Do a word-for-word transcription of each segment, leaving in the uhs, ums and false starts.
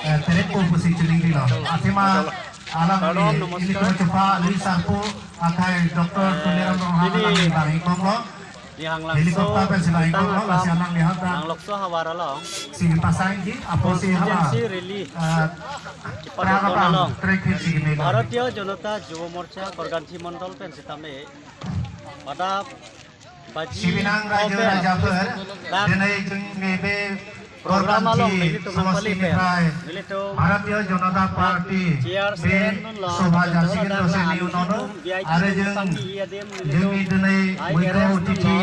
Eh, terek ko pusi chuning dilo. Athema alam ini ko chupa Louis Sarpo akai Doctor Tuliram Ronghang alam ini bang ikong lo. Helicopter pen sila ikong lo, lasi alang lihat dah. Nanglokso havar along. Sigi pasang ji, apo si hala. Emergency rally. Eh, kipadot along. Trek hit sigi mega. Bharatiya Janata Yuva Morcha Korganthi Mondol pen sitame. Pada Baji Sibinang Raja Open. Raja Ber, Dak Denai Jung Mebe Program along Korganthi nelitum Somosti nangpali pen. Niprai, nelitum Bharatiya Janata Party, Chair Be Seren nun lo, Sobha Jasi Kendo Seni Unono, nelitum V I P are jeng, tangki iya dem, nelitum jeng ni Denai Ai Muiko Eren nun Titi, lo,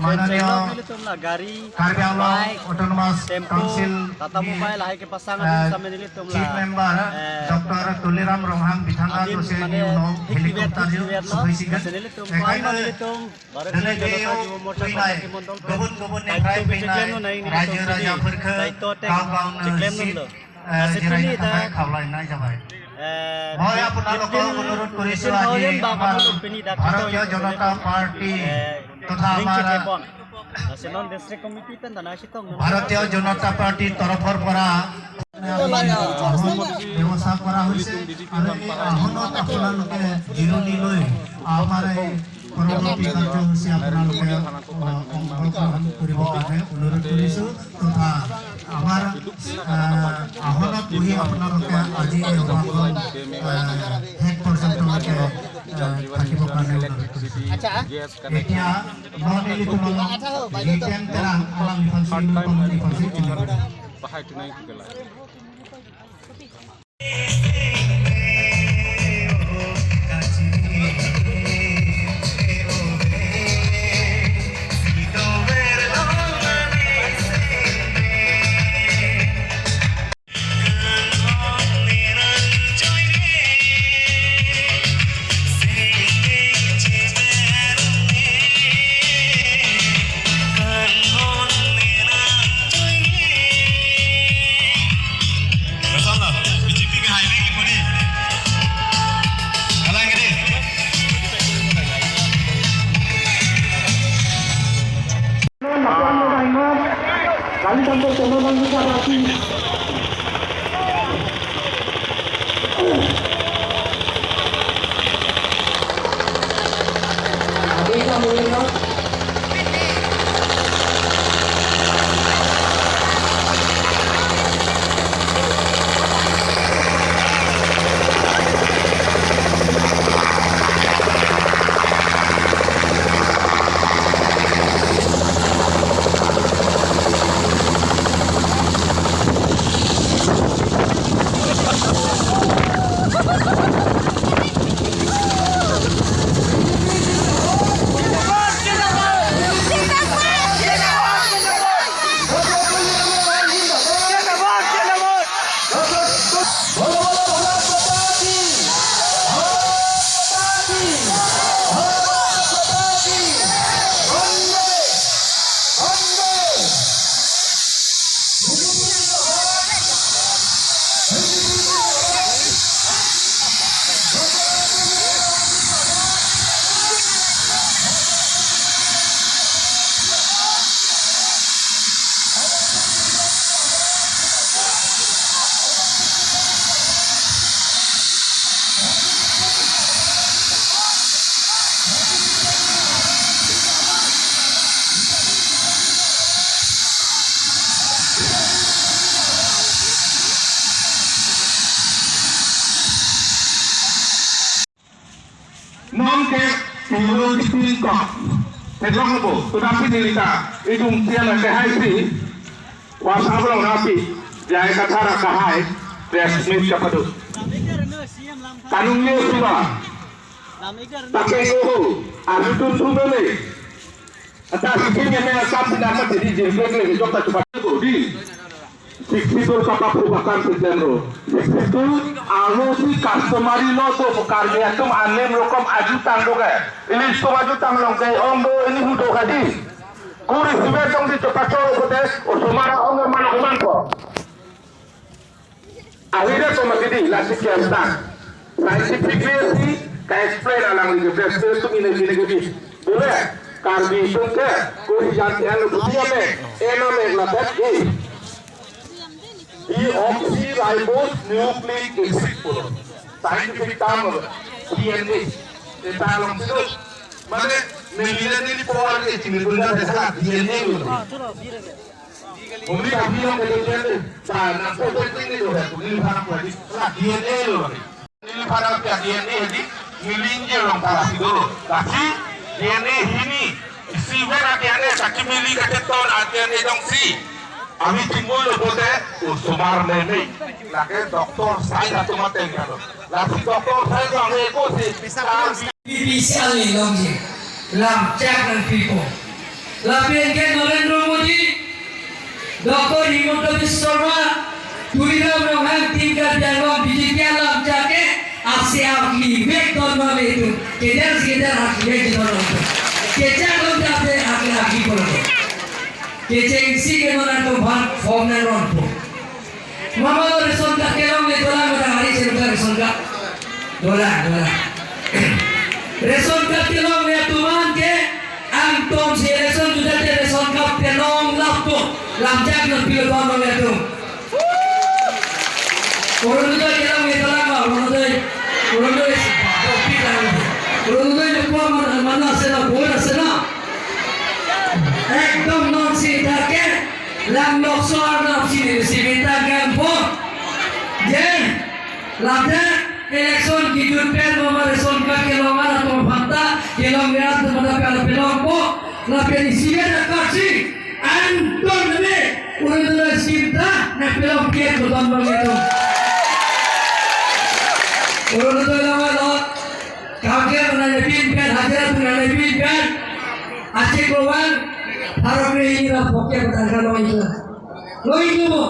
Mananiya, Chen Chenglok nelitum la gari, Karbi Anglong bike, Autonomous tempo, Council Tata ni, Mobile, lahai kepasang eh, adim sampai nelitum Chief la, Member, eh, Doctor Tuliram Ronghang Bithanga adim Dosen mane ni uno, activate helicopter activate lo, Sophoi Sigan. Nelitum, eh, koi kaina nelitum, Bharatiya Janata Yuva Morcha Korganthi Mondol pen. Daito ke cheklem lo nai ni Raja Raja Phurkha, daito te cheklem lo. Lasi pini dak, eh, fifteen thousand bak pini dak Bharatiya Janata Party, eh, totha ning amar chethe pon. Lasi non district committee pen dana Bharatiya Janata Party তৰফৰ পৰা, আহ, ব্যৱস্থা কৰা হৈছে। আৰু এই আসনত আপোনালোকে জিৰণি লৈ আমাৰ এই পৰৱৰ্তী কাৰ্যসূচী আপোনালোকে, আহ, অংশগ্ৰহণ কৰিবৰ কাৰণে অনুৰোধ কৰিছো। তথা আমাৰ, আহ, আসনত বহি আপোনালোকে আজি এই সভাখন, আহ, শেষ পৰ্যন্তলৈকে, আহ, থাকিবৰ কাৰণে অনুৰোধ কৰিছো। এতিয়া Noneli tumang, Jiten Terang alam ifansi, tumang ifansi, tumang. Bahai tunai kugala. Non ke pilo di pin kok. Headlock lo bo. Tetapi nilita idung tiang ke hai si. Wasa belong rapi. Jai kathara kahai. Press meet kapado. Kanung ye suba. Pakai uhu. Adu tun suba le. Ata sipin yang mengasam sinamat jadi jirgin le. Jok tak cepat. Di. Sixty-two kapaphubakan si klem ro. Sixty-two arlo si customary law do, Karbi atum anim rokom ajutang do ke. Ili itum ajutang long ke ong do, ili hu do kadi. Kuri sibe tong di cepat coro kote, osomar ong mano keman ko. Akhirnya ko mati di, lasi kian tang. Scientific way si, ka explain alang lagi, explain tu gini, gini, gini. Boleh, Karbi atum ke, kuri jantian lu putih ame, ena me, lapat di. Ribose nucleic acid pulo. Scientific term lo, D N A. Eta alongsi do. Mane, neli le neli po-an ke chini dun da sa D N A lo. Only kami along ke D N A. Sa nangpo penting ni do, neli phan apot di, sa D N A lo. Neli phan apot D N A di, neli ingjir along phan apot do. Lasi D N A hini, isi ver a D N A, kachimili kacheton a D N A jongsi ami chingvoi lo pote, osomar meme. Lake doctor science atum ateng kalo. Lasi doctor science ang eko si. Bisa B P C L ni longji. Lamchak nangpipo. Lapen ke Narendra Modi, Doctor Himanta Biswa Sarma, Tuliram Ronghang, Tinka Bianglong, B J P alamchak ke, asi akli vek don ma le tu. Keder si keder akli vek don ma le tu. Kechak long jape akli akli polo. Kechengsi ke non atum aphan form nangronpo. Mama lo ration card kelongle dolang, mata hari ration card, ration card. Dolang, dolang. Ration card kelongle atum an ke angtong si election juda te ration card kelong lapu. Lamchak nangpilo don ma le atum. Orunodoi kelongle dolang ma, Orunodoi. Orunodoi. Orunodoi lo po mana, mana sena, bora sena. Ekdom non si ta ke. Lang nokso arnam si neli si bintang kangpo. Je, ladak election kejut pen mama ration card kelong atum aphan ta, kelongle atum aphan ta pela pelongpo. Lapen isi beda kaksi, angtong nebe, Orunodoi scheme ta, nangpelong kiet beton bang itu. Orunodoi lama lo, kangke mana nepin pen, hajira tu nepin pen. Aceh keluar, harap ni ini lah pokok bertanggal lo itu. Lo itu mo.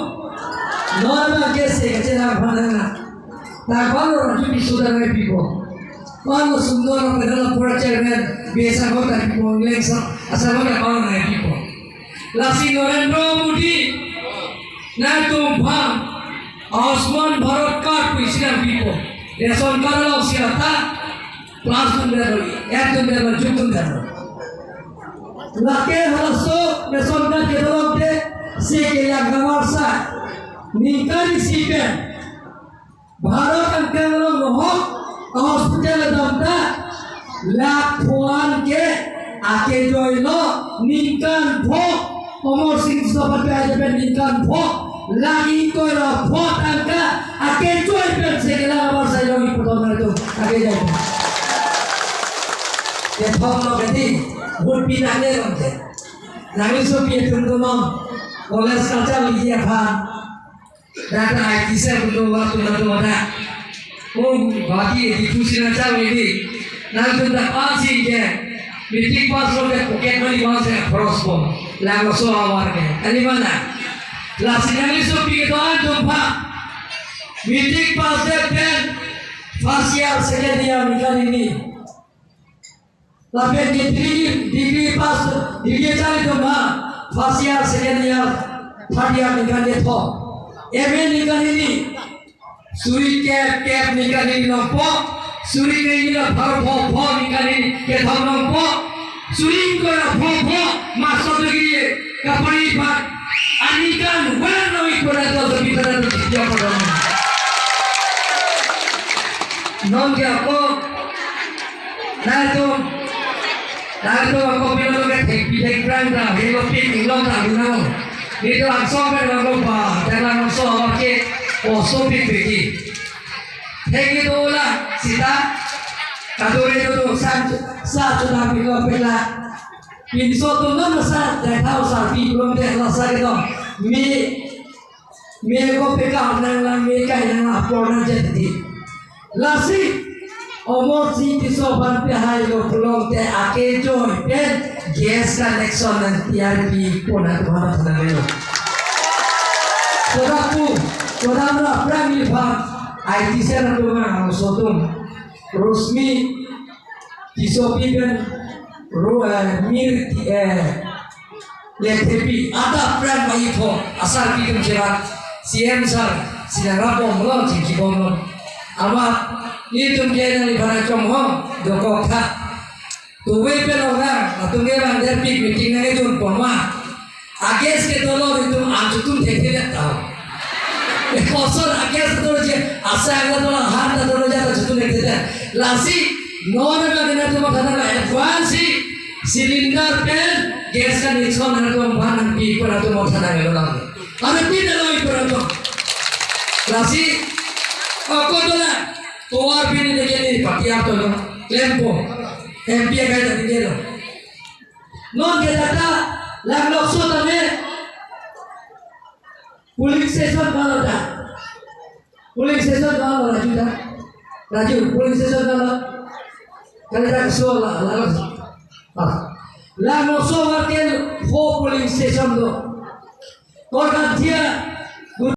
Lo ada ke se kecil apa mana. Tak baru orang tu bisa dah lebih po. Kalau sundor apa dalam pura chairman, biasa kau tak po, lengsa, asal kau tak baru lebih po. Lasi Narendra Modi, nangtum aphan, Ayushman Bharat card pu isi nangpipo. Ration card along si ata, plus tum dalo, add tum dalo, jum tum dalo. Lake halaso ration card kedolok te, si kelang kamar sa, ningkan isi pen. Bharat angkang along mohok, hospital dam ta, lakh pho an ke, akejoi lo, ningkan pho, Amar Sing Tisso aphan pi aja pen ningkan pho, lakh ingkoi ra pho tangka, akejoi pen si kelang kamar sa jong iputon na tu, akejoi pen. Kethom lo kedi, vote pinangne lo ke. Nangli sopi atum tum non, college kacharliji aphan. Dak ta I T cell pu do wa tu na tu ada. Oh, bagi di tu sina chang ini. Nangtum dak pass si ke. Matric pass lo ke pocket money ma se cross po. Lang lo so awar ke. Kali mana? Lasi nangli sopi kedo-an atum aphan. Matric pass det pen first year, second year ningkan hini. Lapen ke degree, degree pass, degree chari atum aphan, first year, second year, third year ningkan kethom. M A ningkan hini, suri kep, kep ningkan hini longpo, suri ke hini la pharo pho, pho ningkan hini kethom longpo, suri ingkoi ra pho, pho, master degree, kapari pat, aningkan wer no ipura to, to pitara to, to pitara to. Non ke ako, nangtum, nangtum ako pilo ke thekpi thekphrang ta, helo pik ilong ta, lunang. Nito angsong pen lang lo pa, dan lang angsong awak ke, oso pik piki. Thek itu la, sita, kadore itu tu, sa, sa, sudah pilo pila. Pinso tu non sa, dah tahu sa, pi belum deh, la sa gitu. Mi, mi ko pika nang lang, mi kai nang apor nang jadi. Lasi, Amar Sing Tisso aphan pihai lo pulote akejoi pen gas connection nangtiyar pi pon atum aphan thanang lo. Kodak pu, kodak lo aphrang ni pha, I T cell atum nang so atum. Rosmi Tissopi pen ro, eh, mir, eh, Lekthepi, adap pran ma ipho, asar pi atum cherat, C M sir, sinang rap bom lo, chingki bom lo. Amat, nelitum ke nangli bana chom ho, dokok tha. Tuwe pen orang, atum ke bang der pik meeting nangkejun pon ma. Ages ke tolo itum anchutum thekthe ta. Ekosor a-gas atur je, asai atur, ahan atur je, atur chutu nek tete. Lasi, non abang netum matha nang, advance si, cylinder pen, gas kan nitson netum aphan nangpi pu netum matha nanglo lang. Ada pin lo ipur atum. Lasi, ako dola, tovar pin ini kini pati atum lo, klempo, M P akai tadi lo. Non ke data, lang lokso tame, polling station mana ta? Polling station mana Raju ta? Raju, polling station mana? Kali ta keso la, la, la. Ah. Lang lokso warken four polling station do. Korkanthi a,